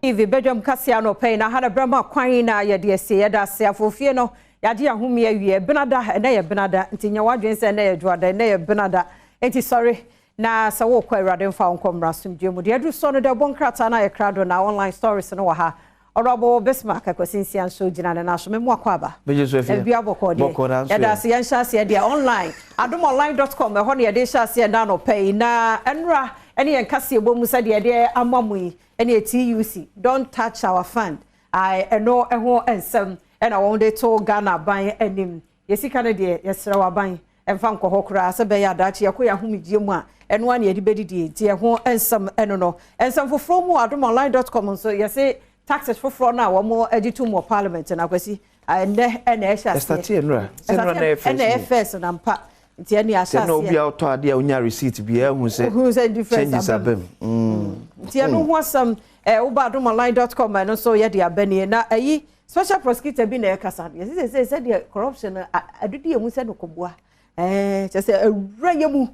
TV badwam kaseɛ anɔpa yi na ha na berɛ ma kwan na yɛde asie. Yɛda ase afofie no yɛagye ahome awie. Benada, ɛnɛ yɛ benada, nti nyɛ w'adwene sɛ ɛnɛ yɛ dwoada. Ɛnɛ yɛ benada, nti sɔre na sɛ wokɔ, Awurade mfa wo nkɔ mmara asomdwe mu. Deɛ aduru soɔ no dɛ bɔ nkrataa no a yɛkra na online stories no wɔ ha. Honorable Bismarck Akwasi Nsia nso gyina ne nan so. Memu akɔ aba. Megye so afie. Ebi abɔkɔ deɛ. Bɔkɔ na nso. Yɛda ase. Yɛnhyɛ aseɛ deɛ online, adomonline.com, ɛhɔ ne yɛde hyɛ aseɛ na anɔpa yi na ɛnora ɛne yɛn kaseɛ bɔ mu sɛdeɛ yɛde ama mu yi. Ɛne TUC, "Don't touch our fund." Ɛno ɛho nsɛm ɛna wɔn de to Ghana aban anim. Yɛsika no deɛ, yɛsrɛ wɔ aban ɛmfa nkɔ hɔ koraa sɛ bɛyɛ adakye yɛkɔ yɛ ahomegye mu a, ɛno a ne yɛde bɛdidie. Nti ɛho nsɛm ɛno no. Nsɛm foforɔ mu, adomonline.com nso yɛse taxes foforɔ no a wɔn agye tom wɔ parliament na Akwasi, ɛnɛ ɛna ɛhyɛ aseɛ. Ɛ start nnura sɛ nnura na ɛyɛ first. Ɛna ɛyɛ first na mpa, nti ɛne ahyɛ aseɛ. Sɛ obi a ɔtɔ adeɛ a onya receipt bi ɛhu sɛ ohun sɛ difference changes aba mu. Nti ɛno ho asɛm woba adomonline.com, ɛno nso yɛde aba nie. Na ɛyi special prosecutor bi na ɛkasa no, yɛsɛ sɛ sɛdeɛ corruption adudi emu sɛ no kɔboa kyerɛ sɛ awura yɛ mu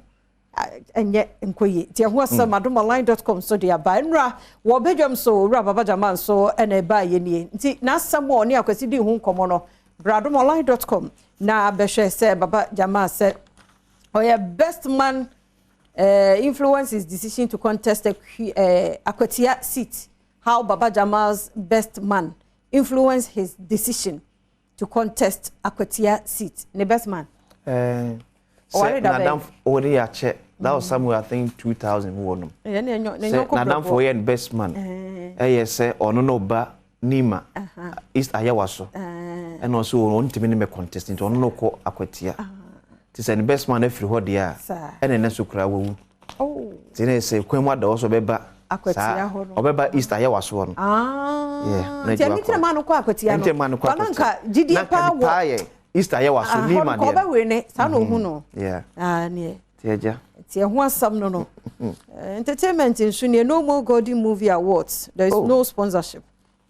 ɛnyɛ nkɔ yie. Nti ɛho asɛm adomonline.com so de aba. Nnura wɔ badwam so, Owura Baba Jama nso ɛna ɛbaa yɛ nie. Nti n'asɛm a ɔne Akwasi di ho nkɔmmɔ no, bra adomonline.com na bɛhwɛ sɛ Baba Jama sɛ ɔyɛ best man influence his decision to contest Akwatia seat. How Baba Jamal's best man influence his decision to contest Akwatia seat. Ne best man. Sɛ nadamfo ɔde yɛ akyɛ, that was somewhere, I think, 2000 wɔ nom. Sɛ nadamfo yɛ ne best man, ɛyɛ sɛ ɔno na ɔba Nima East Ayawaso, ɛna ɔsɛ ɔno ntumi ne mɛ contest, nti ɔno na ɔkɔ Akwatia. Nti sɛ ne best man afiri hɔ deɛ a, ɛna ɛnɛ so koraa wawu. Nti ne sɛ kwan mu ada hɔ sɛ ɔbɛba Akwatia hɔ no. Ɔbɛba East Ayawaso hɔ no. Nti ɛno ntina maa no kɔ Akwatia no. Nti maa no kɔ Akwatia. Nka gyidie paa wɔ East Ayawaso Nima deɛ. Ɔbɛwere ne saa na ohun no. Neɛ. Ti agya. Nti ɛho asɛm no. Entertainment nso nie: no more Golden Movie Awards, there is no sponsorship.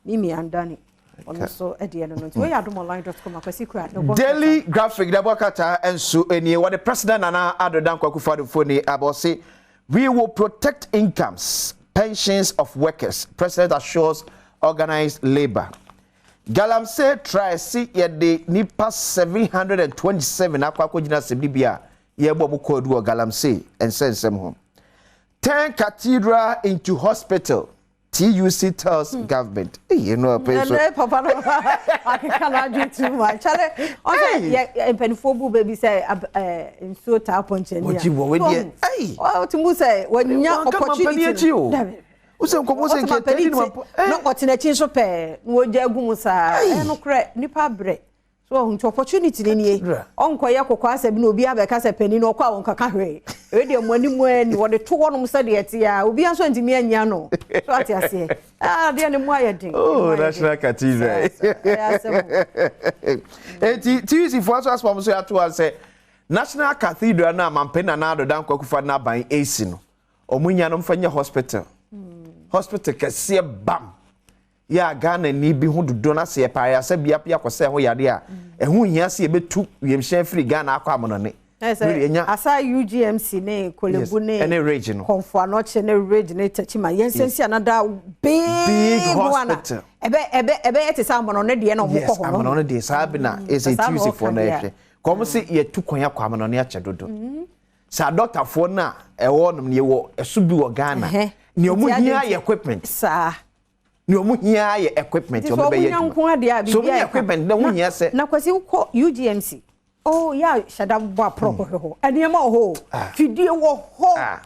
Mimi Andani ɔno nso ɛdeɛ no. Nti wɔyɛ adomonline.com, Akwasi kura. Daily Graphic dabɔ kata nso nie. Wɔde President Nana Addo Dankwa Akufo-Addo foni abɔ, "We will protect incomes, pensions of workers," President assures organized labour. Galamsey try si yɛde nipa 727 akɔ akɔgyina asɛm bi a yɛbɔ mo kɔɔdu wɔ galamsey nsɛnsɛm ho. "Turn cathedral into hospital," TUC tells government. Hey, you know, so. Ɛnɛ papa no akeka no adwe too much. Kyale, ɔsɛ yɛ mpanimfoɔ bu baabi sɛ nsuo taa pɔnkyɛni a. Wɔgye wɔ wedeɛ. Hey. Ɔte mu sɛ wɔnya opportunity. O. Wosɛ nkɔmɔ sɛ nkɛ tɛdi ni. Na ɔte n'akyi nso pɛɛ na wɔgya agu mu saa. Ɛno korɛ nipa brɛ. So ɔhun nti opportunity ni nie. Ɔnkɔyɛ kɔkɔɔ asɛ bi na obi abɛka sɛ panin na ɔkɔ a wɔnkaka hwee. Eyi deɛ mo anim ani wɔde to hɔnom sɛdeɛ ɛte a, obi nso ntumi anya no. So ate aseɛ. Ah, adeɛ ne mu ayɛ den. Oh, National Cathedral. Eti TUC foɔ nso asopam so ato sɛ National Cathedral na mampɛ Nana Addo Dankwa Akufo-Addo n'aban esi no, ɔmo nya no mfa nyɛ hospital. Hospital kɛseɛ bam yɛ a Ghana ni bi ho dodo na sɛ yɛpa ayasɛ bia pia kɔsɛ ho yade a, ɛho hia sɛ yɛbɛtu wiemhyɛn firi Ghana akɔ amonɔne. Asa UGMC ne Korle Bu ne ɛne Ridge no. Kɔnfo Anɔkye ne Ridge ne Tachima, yɛn nsɛnsi another big big hospital. Ɛbɛ ɛbɛ ɛbɛyɛ te sɛ amonɔne deɛ na ɔmo kɔ hɔ no. Amonɔne deɛ saa bi na ɛsɛ TUC foɔ no ɛhwɛ kɔn sɛ yɛtu kwan akɔ amonɔne akyɛ dodo. Saa dɔktafoɔ no a ɛwɔ nom yɛwɔ ɛso bi wɔ Ghana, nea ɔmo hia yɛ equipment. Nea ɔmo hia yɛ equipment, ɔmo bɛyɛ adwuma. So ɔmo yɛ equipment na ɔmo hia sɛ. Na Kwasi, wokɔ UGMC, oh, yɛ a hyɛda bɔ aporɔ kɔhwɛ hɔ, nneɛma wɔ hɔ, fidie wɔ hɔ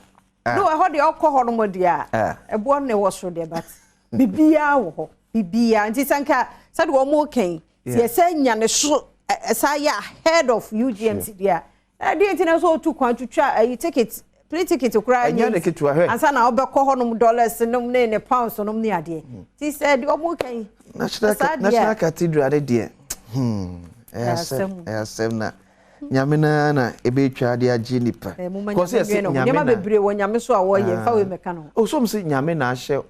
no, ɛhɔ deɛ ɔkɔ hɔ nom deɛ a ɛboɔ no ɛwɔ soro deɛ, but biribiara wɔ hɔ, biribiara. Nti sɛ nka sɛdeɛ wɔn kɛn sɛ yɛsɛ nya ne so ɛsa yɛ ahead of UGMC deɛ a, ɛdeɛ nti na nso otu kwan twitwa ɛyi ticket, plane ticket koraa. Ɛnyɛ ne ketewa hwɛ. Ansa na ɔbɛkɔ hɔnom, dollars nom ne pounds nom ne adeɛ. Ti sɛ deɛ ɔmo kɛn. National Cathedral ne deɛ, ɛyɛ asɛm, ɛyɛ asɛm na Nyame na ebetwa ade agye nipa. Kɔsi ɛsɛ Nyame na nneɛma bebree wɔ Nyame so a wɔyɛ nfa wei mɛka no. O so mo sɛ Nyame na ahyɛ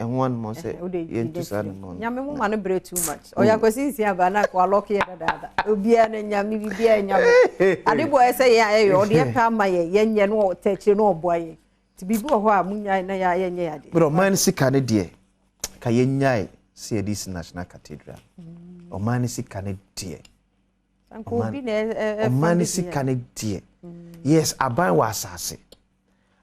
ɛho anumɔ sɛ yɛntu saa anumɔ. Nyame mo ma no brɛ too much. Ɔyɛ Akwasi Nsia aba na akɔ alɔke yɛ dadaada. Obiara ne Nyame, biribiara Nyame. Ade bɔ ɛsɛ yɛn a yɛyɛ ɔde ɛpɛ ama yɛ, yɛnyɛ no ɔtɛ akyire no ɔboa yɛn. Nti biribi wɔ hɔ a munya na yɛnyɛ yɛ ade. Bɛrɛ ɔman sika ne deɛ. Nka yɛnyae sɛ yɛde si National Cathedral. Ɔman no sika no deɛ. Ɔman no sika no deɛ. Yes, aban wɔ asase.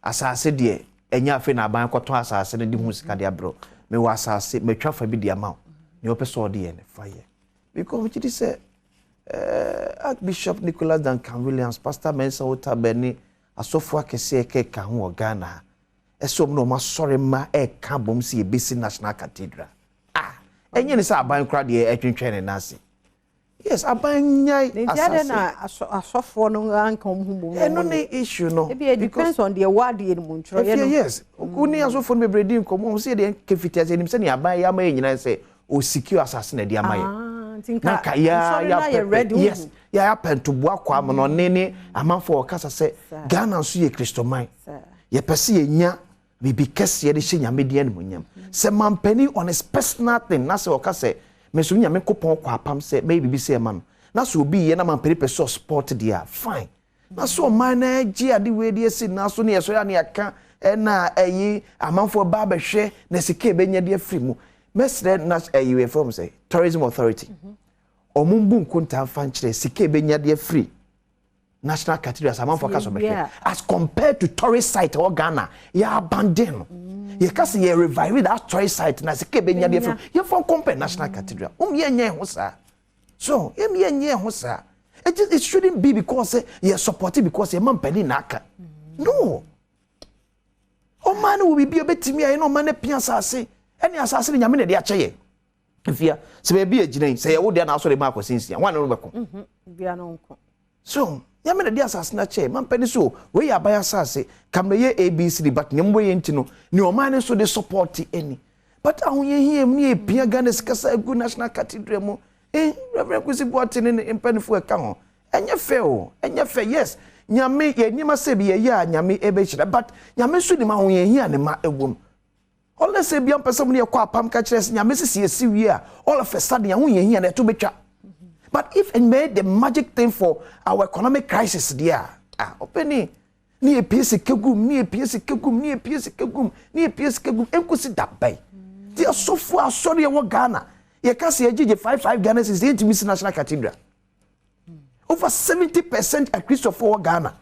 Asase deɛ, ɛnyɛ afei na aban kɔtɔn asase no de ho sika de abrɛ. Mewɔ asase, matwa fa bi de ama wo. Nea ɔpɛ sɛ ɔde yɛ no, fa yɛ. Because megye di sɛ Archbishop Nicholas Duncan Williams, Pastor Mensah Otabil ne asɔfoɔ akɛseɛ ɛkeka ho wɔ Ghana ha. Ɛsɛ wɔn na wɔn asɔre mma ɛka bom sɛ yɛbɛsi National Cathedral. Ah, ɛnyɛ ne sɛ aban koraa deɛ ɛtwentwɛn ne nan ase. Yes, aban nyae asase. Nti adɛn na asɔfoɔ no anka wɔn ho bom? Ɛno ne issue no. Ebi it depends on deɛ ɛwɔ adeɛ no mu ntwerɛeɛ no. Yes, wo ne asɔfoɔ no bebree di nkɔmmɔ, wɔn sɛ yɛdeɛ nkɛfiti ase, yɛnim sɛ aban yɛ ama yɛ nyinaa sɛ o secure asase na ɛde ama yɛ. Nti nka nsɔre na yɛ ready. Yes, yɛ apɛ ntoboa kɔ ama no ne amanfoɔ ɔkasa sɛ Ghana nso yɛ Kristoman. Yɛpɛ sɛ yɛnya biribi kɛseɛ de hyɛ Nyame din animuonyam. Sɛ mampanin on his personal thing na sɛ ɔka sɛ me nso Nyame Nkopɔn kɔ apam sɛ mɛyɛ biribi sɛ ɛma no, na sɛ obi yɛ na mampanin pɛ sɛ ɔsport deɛ a, fine. Na sɛ ɔman no agye ade wei de asi nna so ne yɛsɔre a ne yɛaka ɛna ɛyi amanfoɔ ba abɛhwɛ na sika ɛbɛnya de afiri mu. Mɛsrɛ na ɛyi wei fam sɛ Tourism Authority. Ɔmo mbu nkontaa mfa nkyerɛ sika ɛbɛnya de afiri National Cathedral sɛ amanfoɔ ka sɛ ɔbɛhwɛ as compared to tourist site ɛwɔ Ghana yɛ abandon no. Yɛka sɛ yɛ revive that tourist site na sika ɛbɛnya de afiri yɛmfa compare National Cathedral. Yɛnyɛ ho saa. So yɛnyɛ ho saa. It shouldn't be because yɛ support it because yɛ mampanin na aka. No. Ɔman no wɔ biribi a ɔbɛtumi ayɛ na ɔman no apia asase ɛne asase no Nyame na ɛde akyɛ yɛ. Mfia sɛ baabi a gyina yi sɛ yɛwo deɛ na asɔre mu akɔsi nsia wɔn a ne no bɛko. Bia no nko. So Nyame na ɛde asase no akyɛ mampanin so wei yɛ aban asase kamara yɛ ABCD but nea mbɔ yɛ nti no ne ɔman no nso de support ɛni. But ahoyɛhia mu ne yɛpia Ghana sikasa agu National Cathedral mu. Reverend Kwesi Boateng ne mpanimfoɔ ɛka ho. Ɛnyɛ fɛ o, ɛnyɛ fɛ. Yes, Nyame yɛ nneɛma sɛ bi yɛyɛ a Nyame ɛbɛhyira but Nyame nso nim ahoyɛhia ne ma ɛwɔ mu. Unless ebi ampɛ sɛ mo ne yɛkɔ apam ka kyerɛ sɛ Nyame sisi esi wie a all of a sudden ahoyɛhia na ɛto bɛtwa. But if it made the magic thing for our economic crisis deɛ a, ɔpɛni ne yɛ pie sika gum, ne yɛ pie sika gum, ne yɛ pie sika gum, ne yɛ pie sika gum, nkosi dabɛn. Ti asɔfo asɔre ɛwɔ Ghana yɛka sɛ yɛgyegye 5 5 Ghana cedis yɛntumi si National Cathedral. Over 70% akristofoɔ wɔ Ghana.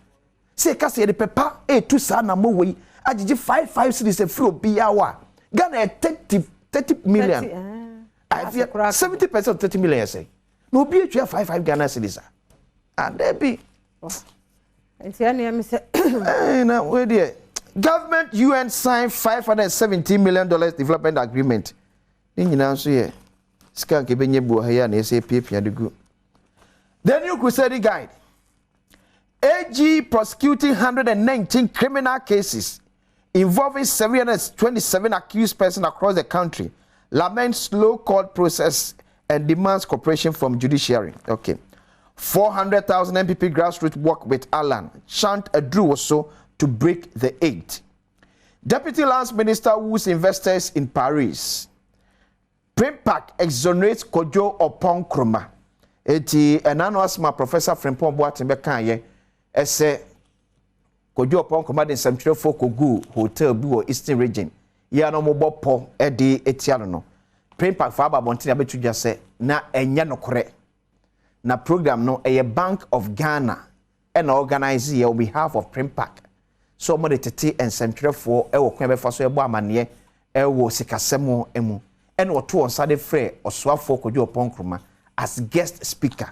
Sɛ yɛka sɛ yɛde pɛpa etu saa na mo wei agyegye 5 5 cedis efiri obiara hɔ a, Ghana yɛ 30 30 million. 70% of 30 million yɛ sɛ na obi etua 5 5 Ghana cedis a, ah, dɛbi. Nti ɛne ɛmi sɛ. Ɛɛ na wei deɛ government UN sign $517 million development agreement. Ne nyinaa nso yɛ sika nka ebɛnya bu wɔ ha yi a na yɛsɛ epiapia de gu. The New Crusading Guide. AG prosecuting 119 criminal cases involving 727 accused persons across the country laments slow court process and demands cooperation from judiciary. Okay. 400,000 NPP grassroots work with Alan. Chant a drew also to break the eight. Deputy Lands Minister woos investors in Paris. Prempeh exonerates Kojo Oppong Nkrumah. Eti ɛna no asoma Professor Frimpong Boateng bɛka yɛ ɛsɛ Kojo Oppong Nkrumah de nsɛmtwerɛfoɔ kɔgu hotel bi wɔ Eastern Region. Yɛ na wɔbɔ pɔ ɛde etia no. Prempeh fa aba abɔnten abɛto dwa sɛ na ɛnyɛ nokorɛ. Na program no ɛyɛ Bank of Ghana ɛna organize yɛ on behalf of Prempeh. So wɔde tete nsɛmtwerɛfoɔ ɛwɔ kwan bɛfa so ɛbɔ amanneɛ ɛwɔ sikasɛm mu ɛna ɔto wɔn nsa de frɛ ɔsoafoɔ Kojo Oppong Nkrumah as guest speaker.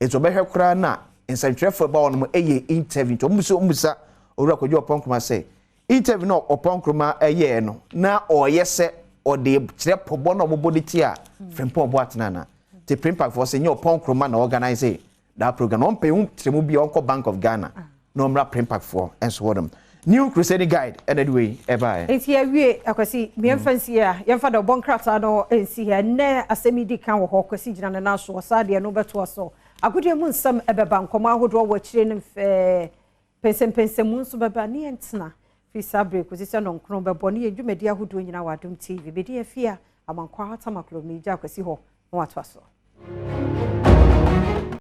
Nti ɔbɛhwɛ koraa na nsɛmtwerɛfoɔ ɛba wɔn ɛyɛ interview nti wɔn bisa wɔn bisa owura Kojo Oppong Nkrumah sɛ interview na Oppong Nkrumah ɛyɛɛ no na ɔyɛ sɛ ɔde kyerɛ pɔbɔ na ɔmobɔ de ti a Frimpong Boateng ana te Prempeh foɔ sɛ nyɛ Oppong Nkrumah na organize that program na ɔmpɛ ho kyerɛ mu bi a ɔnkɔ Bank of Ghana na ɔmmra Prempeh foɔ nso hɔ nom. New Crusading Guide ɛna de wei ɛbaeɛ. Nti yɛwie Akwasi, mmiɛmfa nsi a yɛmfa dɛ ɔbɔ nkrataa no nsi ha. Nnɛ asɛm yi di kan wɔ hɔ. Kwasi gyina ne nan so wɔ saa deɛ no bɛtoa so. Agodie mu nsɛm ɛbɛba, nkɔmmɔ ahodoɔ wɔ akyire no mfɛɛ pɛnsɛmpɛnsɛmu nso bɛba ne yɛntena firi saa bere kɔsi sɛ nɔnkron bɛbɔ ne yɛn dwumadi ahodoɔ nyinaa wɔ Adom TV. Bɛdi afie a Amankwa Tamaklo megya Akwasi hɔ na watoa so.